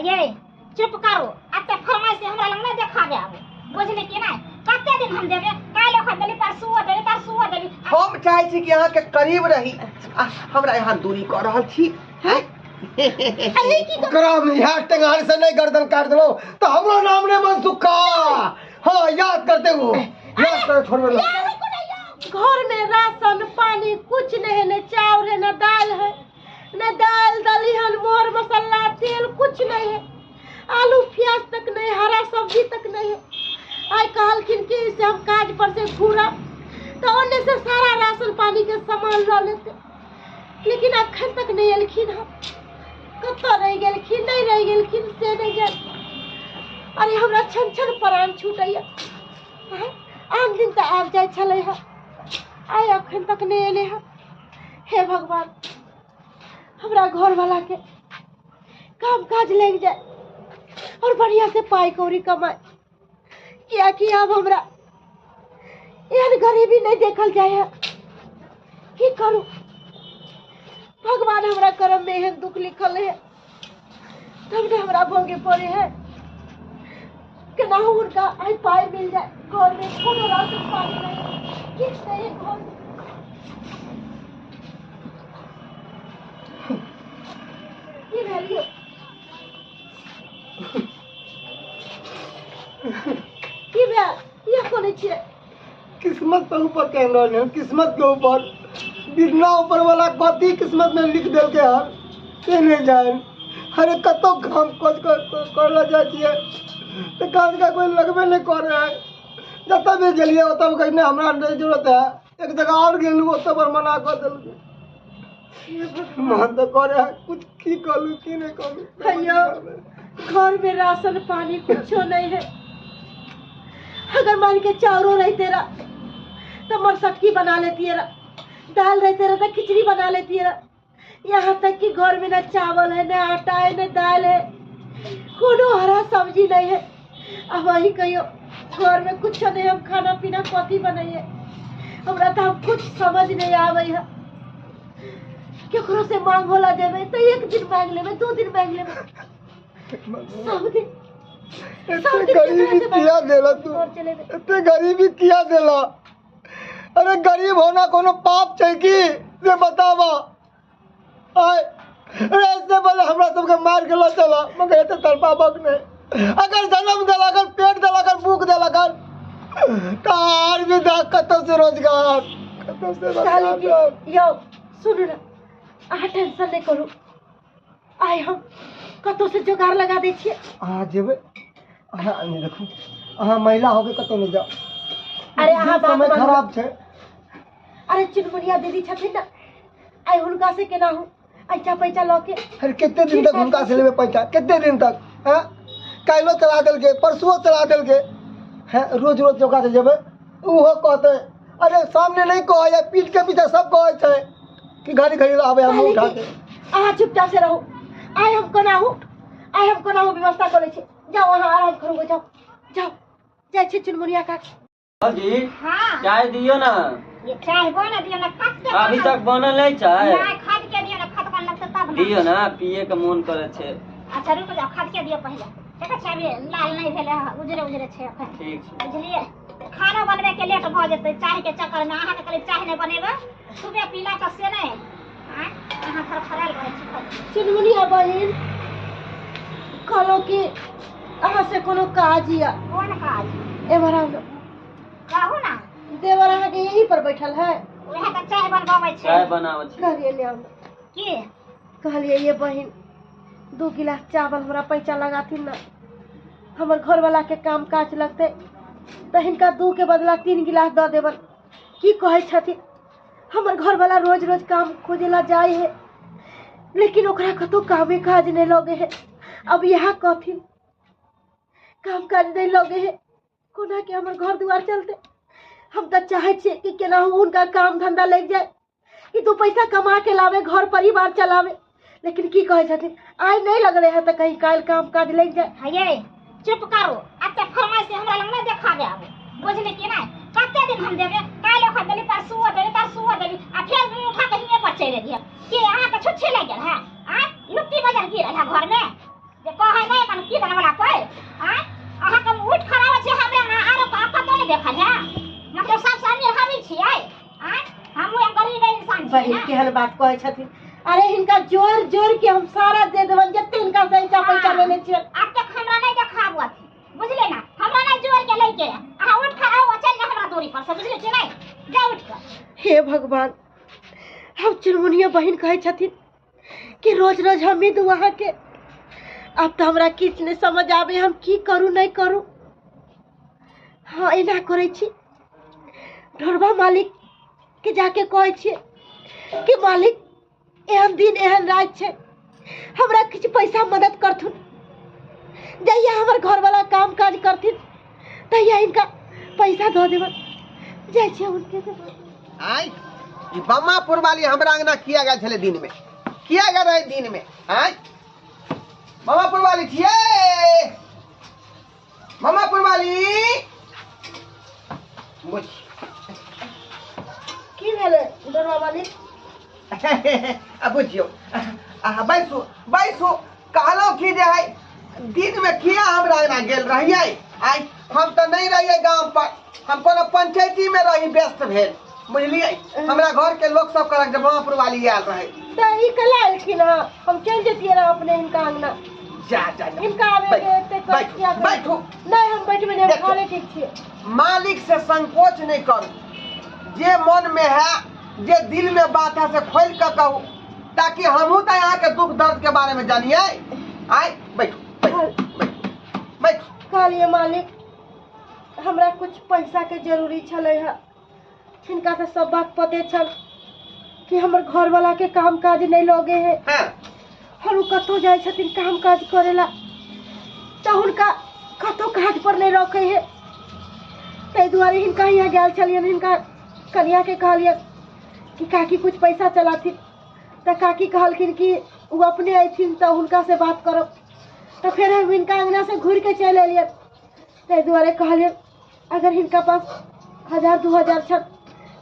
ये चुप करू, एते फरमाइश हमरा लग नहि देखाबे आबू, बुझली कि नहि? कते दिन हम देबै? काल्हि ओखन देली, परसुओ देली, तरसुओ देली। हम चाहै छी कि अहाँके करीब रही, आ हमरा यहाँ दूरी कऽ रहल छी। हैं? अरे की ओकरा इएह टेंगार से नहीं गर्दन काट देलो तो हमरो नाम नहीं मनसुखा। हाँ याद करते हो, याद कर छोड़बे लो। घर में राशन पानी कुछ नहीं है, न चावल है न दाल है, न दाल दलिहन मोर मसाला तेल कुछ नहीं है, आलू प्याज तक नहीं, हरा सब्जी तक नहीं है। आइ कहलखिन कि से हम काज पर से घूरब तो ओने से सारा राशन पानी के सामान ल लेते, लेकिन अखन तक नहीं एलखिन हन। कतऽ रहि गेलखिन नहीं रहि गेलखिन से नहीं जान। अरे हमरा छन छन प्राण छूटैया। आन दिन तऽ आबि जाइ छलै हँ, आइ अखन तक नहीं एलै हँ। हे भगवान, हमरा घरवाला के काम काज लागि जाए और बढ़िया से पाई कौड़ी कमाए, कियाकि अब हमरा एहन गरीबी नहीं देखल जाए है। की करूँ भगवान, हमरा कर्म में एहन दुख लिखल है तब ने हमरा भोगे पड़े है। केनाहु हुनका आइ पाई मिल जाए। घर में कोनो राशन पानी नहीं, किछु नहीं है घर में। की भेल यौ? की भेल? इएह कोने छियै? किस्मत के ऊपर कह रहल हन, किस्मत के ऊपर बिना ऊपर वाला कथी किस्मत में लिख देलकै हन से नहीं जान। अरे कतौ काम काज करला जाइ छियै तऽ काज का कोई लगबे नहीं करे है। जतऽ भी गेलियै ओतऽ कहने हमरा नहीं जरूरत है, एक जगह और गेलू ओतऽ पर मना कऽ देलकै। मन तऽ करे है कुछ की करू की नहीं करू। भैया घर में राशन पानी कुछो नहीं है। अगर मान के चावलो रहते रहा तो मरसटकी बना लेती है, दाल रहते रहा तो खिचड़ी बना लेती है। यहाँ तक कि घर में न चावल है, न आटा है, न दाल है, कोनो हरा सब्जी नहीं है। अब वही कहियो घर में कुछ नहीं, हम खाना पीना कथी बनाइए? हमरा तो हम कुछ समझ नहीं आवे है। केकरो से मांग होला देवे तो एक दिन मांग लेवे, दो दिन मांग लेवे, सब दिन एते गरीबी किया देला तू, एते गरीबी किया देला? अरे गरीब होना कोनो पाप छै की से बतावा? आय अरे ऐसे पहले हमरा सबके मार के ल चला, मगर एते तड़पाबक नहीं। अगर जन्म देला, अगर पेट देला, अगर भूख देला, अगर कार भी दा कतौ से रोजगार, कतौ से रोजगार। यौ सुनू ना, अहाँ टेंशन नहीं करू, आइ हम कतौ से जोगाड़ लगा दै छियै। अहाँ जेबै, अहाँ नहीं देखू, अहाँ महिला होके कतौ नहीं जाओ। अरे अहाँ समय खराब छै। अरे चुनमुनिया दीदी छथिन ना, आइ हुनका से केना हो ऐसा पैसा लऽ के। अरे कते दिन तक हुनका से लेबै पैसा, कते दिन तक? हैं काल्हिो चला देलकै, परसुओ चला देलकै, हैं रोज रोज ओकरा से जेबै ओहो कहतै। अरे सामने नहीं कहै, पीठ के पीछे सब कहै छै कि घड़ी घड़ी आबै हम उठा के। अहाँ चुपचाप से रहू, आइ हम कोना हो, आइ हम कोना हो व्यवस्था करै छी। जाओ अहाँ आराम करू, जाओ जाओ। जाइ छी चुनमुनिया काकी। जी हाँ चाय दियो ना। ये चाय बना दियो ना, खत के अभी तक बनल नहीं चाय। नहीं, खत के दियो ना, खत बन लगते तब ना दियो ना, पिए के मन करे छे। अच्छा रुक जाओ, खत के दियो पहले। देखा चाय लाल नहीं भेले, उजरे उजरे छे अखन। ठीक छै। बुझलिए, खाना बनबे के लेट भ जेतै चाय के चक्कर में। अहाँ के कहली चाय नहीं बनेबे, सुबह पीला त से नहीं। आँ अहाँ फरफरायल रहै छी। चुनमुनिया बहिन कहलो कि अहाँ से कोनो काज या। कोन काज? एम्हर आउ ना। कहू ना। देवर अहाँ के यहीं पर बैठल है। वएह तऽ चाय बनबाबै छै। चाय बनाबै छै। कहलिए ले आउ ना। की? कहलिए ये बहिन 2 गिलास चावल हमरा पैसा लगाथिन ना, हमर घरवाला के काम काज लगतै तऽ हिनका 2 के बदला 3 गिलास दऽ देबन। की कहै छथिन? हमर घरवाला रोज रोज काम खोजे ला जाए है, लेकिन ओकरा कतौ कामे काज नहीं लगे है। अब यहाँ कहथिन काम काज नहीं लगे है, कोना के हमर घर दुआर चलते? हम तऽ चाहै छियै कि केनाहु हुनका काम धंधा लागि जाए, कि 2 पैसा कमा के लावे, घर परिवार चलावे। लेकिन की कहै छथिन, आइ नहीं लगले है तऽ कहीं काल्हि काम काज लागि जाए। हे चुप करू, एते फरमाइश हमरा लग नहीं देखाबे आबू, बुझली कि नहीं? कते दिन हम देबै? काल्हि ओखन देली, परसुओ देली, तरसुओ देली, आ फेर उठा के हियाँ पर चलि एलियै। की अहाँके छुच्छी लागि गेल है? आँय लुत्ती बजर गिरल है घर में जे कहै नहीं हन की दन वाला कोई आय अहाँ के उठ खड़ा होइ छै हमरे अंगना आरो कतौ नहि देखल है मतलब सब अमीर हमही छियै आय हमहूँ एक गरीब इंसान छियै बहिन ने। केहन बात कहै छथिन। अरे हिनका जोर जोर के हम सारा दे देबनि जते हिनका से ऐसा पैसा लेने छियनि। एतेक हमरा नहि देखाबू अथी बुझलियै ने, हमरा नहि जोर के लैके यऽ। अहाँ उठ कऽ आउ आ चलि जाउ हमरा दूरी पर से, बुझलियै कि नहि? जाउ उठि कऽ। हे भगवान, हम चुनमुनिया बहिन कहै छथिन कि रोज रोज हमही दू अहाँके। आब तऽ हमरा किछु नहि समझ आबै, हम की करू नहि करू। हाँ एना करै छी, ढोरबा मालिक के जाके कहै छियै कि मालिक एहन दिन एहन राति छै, हमरा किछु पैसा मदद करथुन। जहिया हमर घरवाला काम काज करथिन तहिया हिनका पैसा दऽ देबनि। जाइ छियै हुनके से। आय ई बम्मापुर वाली हमरा अंगना किया गेल छलै दिन में? किया गेल रहे दिन में? आय बम्मापुर वाली छियै? बम्मापुर वाली बुझ की भेलै ढोरबा मालिक? आ बुझियौ, अहाँ बैसू बैसू। कहलहुँ की जे है दिन में किया हमरा अंगना गेल रहियै? आइ हम तऽ नहि रहियै गाम पर, हम कोनो पंचायती में रही व्यस्त भेल, बुझलियै? हमरा घर के लोक सब कहलक जे बम्मापुर वाली आयल रहै। तऽ ई कला एलखिन हँ, हम चलि जैतियै रहए अपने हिनका अंगना। जा जा जा। हिनका आबे के एते कष्ट बैठू किया करै? बैठू। नहि हम बैठबै नहि, हम देखियौ। घरे ठीक छियै। मालिक से संकोच नहीं करू, जे मन में है जे दिल में बात है से खोल के कहू, ताकि हमहूँ तऽ अहाँ के दुख दर्द के बारे में जानिए। आय बैठू बैठू बैठू बैठू। कहलियै मालिक हमरा कुछ पैसा के जरूरी छलै हँ। हिनका तऽ सब बात पते छल कि हमर घरवाला के काम काज नहीं लगे है। हाँ। और उ कतौ जाइ छथिन काम काज करे ला तऽ हुनका कतौ काज पर नहीं रखे है। ताहि दुआरे हिनका यहाँ गेल छलियनि, हिनका कनिया के कहलियनि कि काकी कुछ पैसा चलाथिन, तऽ काकी कहलखिन कि ओ अपने अयथिन तऽ हुनका से बात करब। तऽ फेर हम हिनका अंगना से घुरि के चलि एलियनि। ताहि दुआरे कहलियनि अगर हिनका पास 1000 2000 छल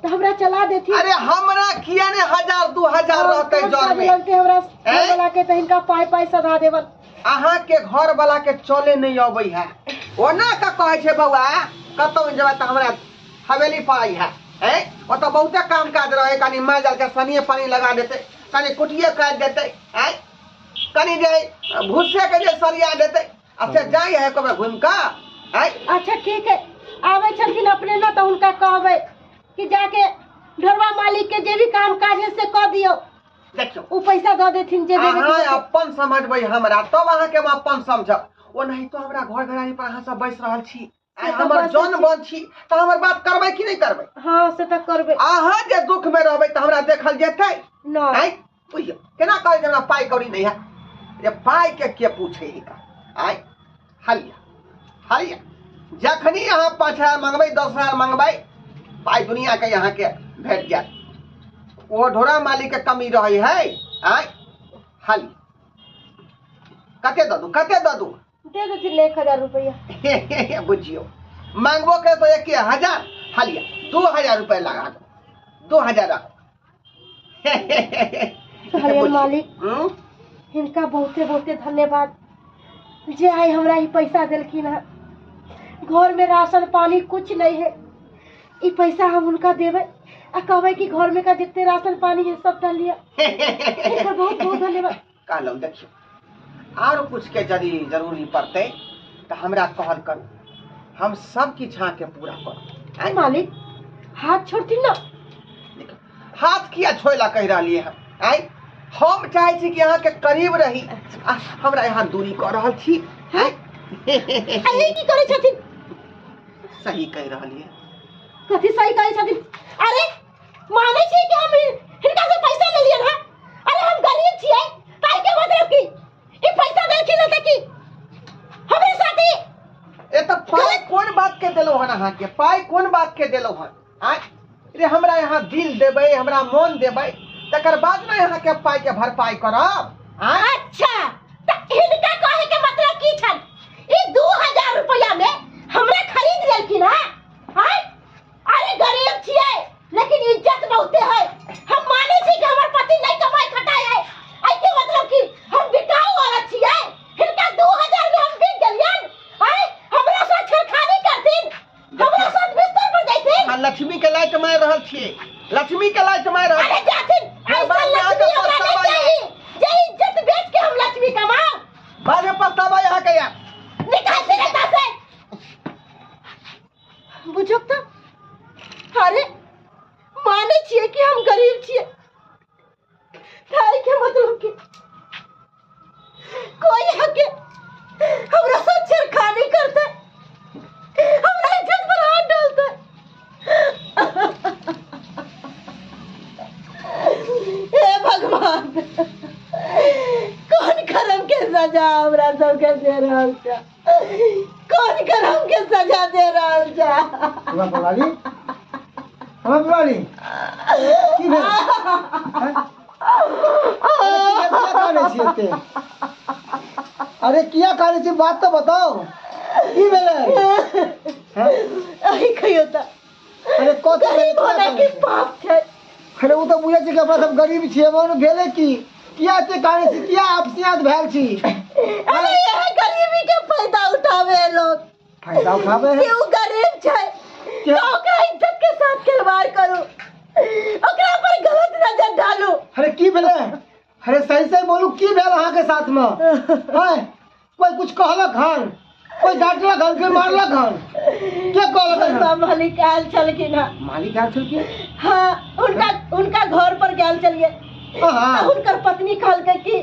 तऽ हमरा चला देथिन। अरे हमरा किया ने 1000 2000 रहतै काम जर काज में? लगतै हमरा हैं? घरवाला के तऽ हिनका पाइ पाइ सधा देबन। अहाँ के घर वाला के चले नहीं अबै है, ओना के कहै छै बौआ कतौ जेबै तऽ हमरा हवेली पर आई है। हैं? ओतऽ बहुते काम काज रहे, कनी माल जाल के सनिए पानी लगा देतै, कनी कुटिए काटि देतै, हैं? कनी जे भूसे के जे सरिया देतै, आ से जाइ है कभी घुमि कऽ, हैं? अच्छा ठीक है, आबै छलखिन अपने ने तऽ हुनका कहबै कि जाके ढोरबा मालिक के जे भी काम काज है से कऽ दियौ। देखियौ ओ पैसा दऽ देथिन जे देबै अहाँ के। अपन समझबै हमरा तब अहाँके हम अपन समझब। ओनाहितो हमरा घर घरारी पर अहाँ सब बैस रहल छी, आइ से तऽ हमर बैसै जन छी। बन छी तऽ हमर बात करबै कि नहि करबै? हाँ से तऽ करबै। अहाँ जे दुख में रहबै तऽ हमरा देखल जेतै? नहि। आँय बुझियौ केना कहै जे हमरा पाइ कौड़ी नहि है, जे पाइ के के पूछे हिनका? आँय हलिया हलिया, जखनी अहाँ 5000 मंगबै 10000 मंगबै पाइ दुनिया के अहाँ के भेट जायत। ओ ढोरा मालिक के कमी रहै है। आँय हली कते दऽ दू, कते दऽ दू? दे देथिन 1000 रुपया। बुझियौ मांगबो के तो 1000, हलिया 2000 रुपया लगा दो, 2000 रखो। कहलियनि मालिक हिनका बहुते बहुते धन्यवाद जे आइ हमरा ई पैसा देलखिन हँ। घर में राशन पानी कुछ नहीं है, ई पैसा हम हुनका देबै आ कहबै कि घर में का जितने राशन पानी है सबटा लिअ। हिनकर बहुत बहुत धन्यवाद। कहलहुँ देखियौ आर कुछ के यदि जरूरी पड़तै तऽ हमरा कहल करू, हम सब किछु अहाँके पूरा करब। आँय? मालिक हाथ छोड़थिन ना। देखियौ, हाथ किया छोड़ै ला कहि रहलियै हँ? आँय हम चाहै छी कि अहाँके करीब रही, आ हमरा यहाँ दूरी कऽ रहल छी। आँय? अरे की करै छथिन? सही कहि रहलियै। कथी सही कहै छथिन? अरे मानै छी कि हम हिनका से पैसा लेलियनि हँ? अरे हम गरीब छियै, ताहि के मतलब की ई पैसा देलखिन हँ तऽ की हमरे साथी? ए तऽ पाइ कोन बात के देलहुँ हन अहाँके? पाइ कोन बात के देलहुँ हन? आँय रे हमरा यहाँ दिल देबै, हमरा मोन देबै, तकर बाद ने अहाँके पाइ के भरपाई करब। आँय? अच्छा तऽ हिनका कहै के मतलब की छल? ई 2000 रुपया में हमरा खरीद लेलखिन हँ? आँय? अरे गरीब छियै लेकिन इज्जत बहुते है। हम मानै छी कि हमर पति नहीं कमाई खटाई है, एहि के मतलब कि हम बिकाऊ औरत छियै। हिनका 2000 में हमरा छियै। लक्ष्मी के लाइट मारि रहल। अरे जाथिन, ऐसा लक्ष्मी हमरा नहीं चाहिए जे इज्जत बेच के हम लक्ष्मी कमाओ। बाद में पछतावा यहाँ के यार। निकाल दे एतऽ से। बुझो तो, अरे माने छियै कि हम गरीब छियै, ताहि के मतलब कि कोई हके हमरा साथ छेड़खानी करते, हमरा इज्जत पर हाथ डालते। हे भगवान, कौन कर्म के सजा हमरा सबके दे रहल छा, कौन कर्म के सजा दे रहल छा। हमरा बोलाली, हमरा बोलाली की भेल? अरे किया कानै छी एते? अरे किया कानै छी, बात तो बताओ, की भेलै? अही कहियो त। अरे कथी भेलै? गरीब होना की पाप छै? अरे ओ तऽ बुझै छी कि अपना सब गरीब छियै, मगर भेलै की? किया एते कानै छी, किया अपसियात भेल छी? अरे यह गरीबी के फायदा उठावे है लोग। फायदा उठावे है कि उ गरीब छै तो ओकरा इज्जत के साथ खिलवाड़ करू, ओकरा पर गलत नजर डालू। अरे की भेलै? अरे सही सही बोलू, की भेल अहाँके साथ में? हैं, कोई कुछ कहलक हन? कोई डांटलक हन? कोई मारलक हन? के कहलक हन? मालिक आयल छलखिन हँ। मालिक आयल छलखिन? हाँ, उनका उनका घर पर गेल छलियै। हाँ। तऽ हुनकर पत्नी कहलकै कि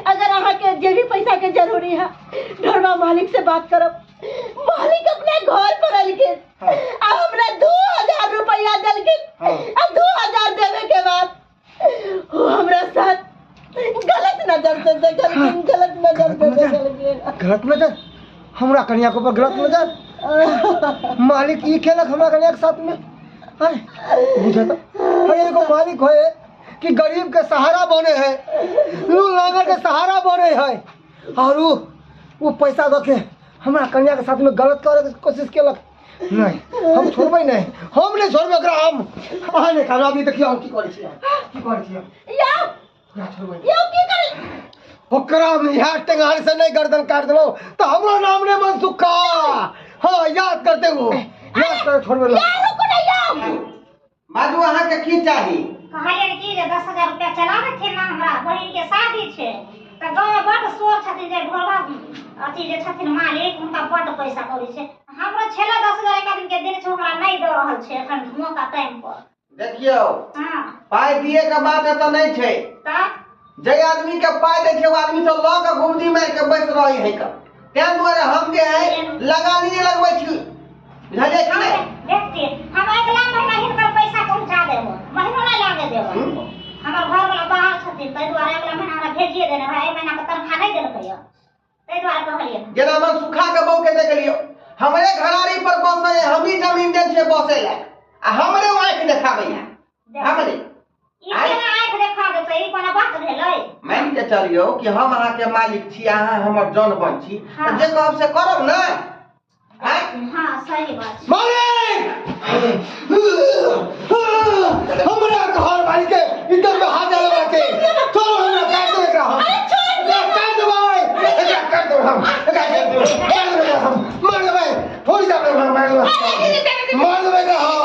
अगर अहाँके जे भी पैसा के जरूरी है ढोरबा मालिक से बात करब। मालिक अपना घर पर अलखिन हाँ। आ हमरा 2000 रुपया देलखिन। हाँ। आ 2000 देवे के बाद वो हमरा साथ गलत नजर से देखलखिन, गलत नजर से देखलखिन। गलत नजर? हमरा कनिया के ऊपर गलत नजर? मालिक ई केलक हमरा कनिया के साथ में? बुझत अरे एगो मालिक होए कि गरीब के सहारा बने है, लू लांगर के सहारा बने है, और वो पैसा दऽ के हमरा कनिया के साथ में गलत करे के कोशिश केलक। नहीं, हम छोड़बै नहीं, हम नहीं छोड़बै ओकरा। हम अहाँ नहीं खाना, अभी देखियौ हम की करै छियै, की करै छियै। यौ छोड़बै यौ की करै ओकरा? हम इएह टेंगारी से नहीं गर्दन काट देलहुँ तऽ हमरो नाम नहीं मनसुखा। हाँ, याद करते हो, याद कर, छोड़बै नहीं। यौ रुकू ने यौ। बाजू अहाँके की चाही? कहलियनि कि जे 10,000 रुपया चला देथिन ने, हमरा बहिन के शादी छै। तऽ गाँव में बड्ड शोर छथिन जे ढोरबा अथी जे छथिन मालिक, हुनका बड्ड पैसा कौड़ी छै। हमरो छलै 10,000, एक आदमी के देने छै, हमरा नहि दऽ रहल छै एखन मौका टाइम पर। देखियौ, हाँ। पाइ दिए के बात एतऽ नहि छै। तऽ जे आदमी के पाइ दै छै ओ आदमी सब लऽ के घुमती मारि के बैस रहै है के, ताहि दुआरे हम जे है लगानी नहि लगबै छी, बुझलियै कि नहि? देखतियै, हम अगिला महीना हिनकर पैसा पहुँचा देब, महीनो नहि लागे देब। हमर घरवला बाहर छथिन, ताहि दुआरे अगिला महीना हमरा भेजिए देने रहे। एहि महीना के तनख्वाह नहि देलकै यऽ, ताहि दुआरे कहलियै। जेना मनसुखा के बहू के देख लियौ, हमरे घरारी पर बसै है, हमही जमीन देल छियै बसै लए, आ हमरे ओ आँखि देखाबै है हमरे। ई केना आँखि देखा देतै? ई कोनो बात भेलै? मानि के चलियौ कि हम अहाँके मालिक छी, अहाँ हमर जन बन छी, हाँ। तऽ जे कहब से करब ने? आँय? हाँ, सही बात छै। मालिक, हमरा घर वाली के इधर में हाथ डालवा के चलो, हमरा काट देबै एकरा हम। एकरा काट देबै, एकरा काट देबै हम, एकरा काट देबै, काट देबै एकरा हम, मार देबै, थोड़ी देबै हम, मार देबै, मार देबै एकरा हम।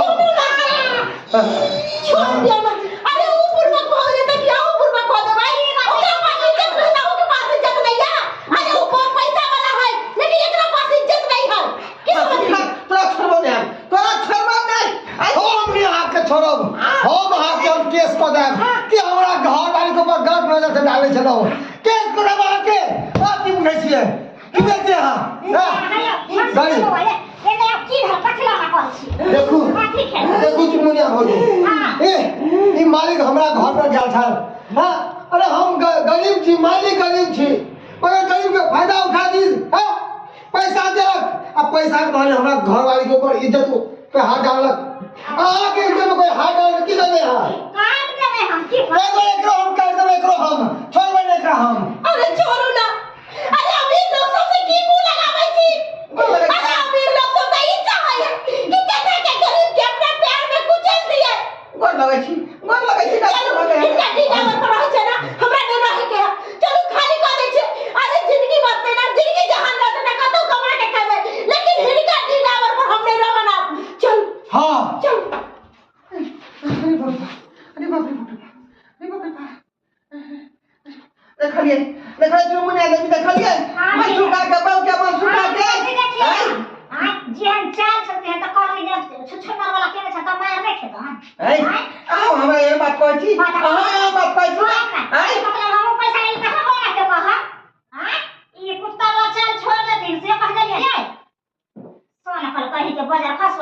छोड़ दिया ना। अरे ऊ बुढ़वा भऽ जेतै कि अहूँ बुढ़वा कऽ देबै? ओकरा पास इज्जत नहीं है, अहूँ के पास इज्जत नहीं है। अरे ऊ बहुत पैसा वाला है, लेकिन एकरा पास इज्जत नहीं है। की समझली? तोरा छोड़बो नहि हम, तोरा छोड़बो नहि। हम नहीं अहाँके छोड़ब, हम अहाँके हम केस कऽ देब कि हमरा घर वाली के ऊपर गलत नजर से डालै छलहुँ। केस करब अहाँके। अहाँ की बुझै छियै, की बुझै छियै अहाँ? गाड़ी। की भेल? कथी लगा कहै छी? देखू, कथी खेल? देखू चुनमुनिया भौजी, ए ई मालिक हमरा घर पर गेल छल। हाँ, अरे हम गरीब छी, मालिक गरीब छी, मगर गरीब के फायदा उठा दी। हाँ, पैसा देलक आ पैसा के बहाने हमरा घरवाली के ऊपर इज्जत पे हाथ डाललक। अहाँके इज्जत में कोई हाथ डाललक, की करबै अहाँ? काट देबै हम की? देखो, एकरो हम काटि देबै, एकरो हम छोड़बै नहि एकरा हम। अरे छोड़ू ना। अरे अमीर लोग सबसे की मुंह लगाबै छी? अरे अमीर लोग सब तऽ ई चाहै है कि केना के गरीब के अपना प्यार में कुचल दिए। गोर लगै छी, गोर लगै छी। चलू, हिनका डीनावर पर रहै छै ना, हमरा नहि रहै के है। चलू, खाली कऽ दै छियै। अरे जिंदगी बचतै ना, जिंदगी जहान रहतै ना, कतौ कमा के खेबै, लेकिन हिनका डीनावर पर हम नहि रहब ना। चलू। हाँ। चलू।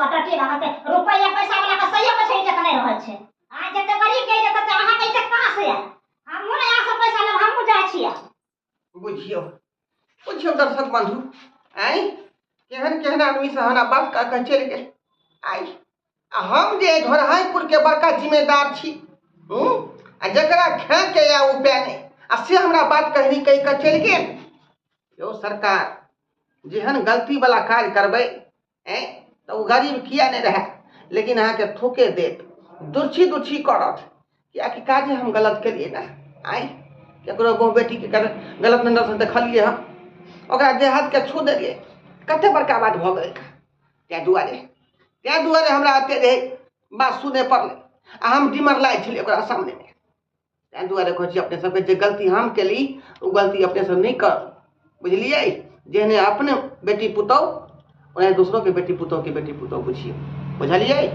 कऽ टटेगा अहाँके रुपैआ पैसा वाला के सही में छै इज्जत नहि रहै छै। आ जते गरीब के इज्जत तते अहाँके इज्जत कहाँ से आयत? हमहूँ ने यहाँ से पैसा लेब, हमहूँ जाइ छियै। बुझियौ बुझियौ दर्शक बंधु, आँय केहन केहन आदमी से हमरा बात कऽ कऽ चलि गेल। आइ आ हम जे झोरहाइपुर के बड़का जिम्मेदार छी, आ जकरा खाए के या उपाय नहि, आ से हमरा बात कहनी कहि कऽ चलि गेल। यौ सरकार, जेहन गलती वाला काज करबै तऽ ओ गरीब किया नहि रहए, लेकिन अहाँके थोके देत, दुर्छी दुर्छी करत, कियाकि काजे हम गलत केलियै ने। आँय ककरो बहु बेटीके गलत नजरसँ देखलियै हम, ओकरा देह हाथके छू देलियै, कते बड़का बात भऽ गेलै। तैं दुआरे हमरा एते रहै बात सुनय पड़लै आ हम डिमरलाइ छलियै ओकरा सामनेमे। तैं दुआरे कहै छी अपने सबके, जे गलती हम केली ओ गलती अपने सब नहि करब, बुझलियै? जेहने अपने बेटी पुतहु ओहने दोसरोके बेटी पुतहुके बेटी पुतहु बुझियौ, बुझलियै?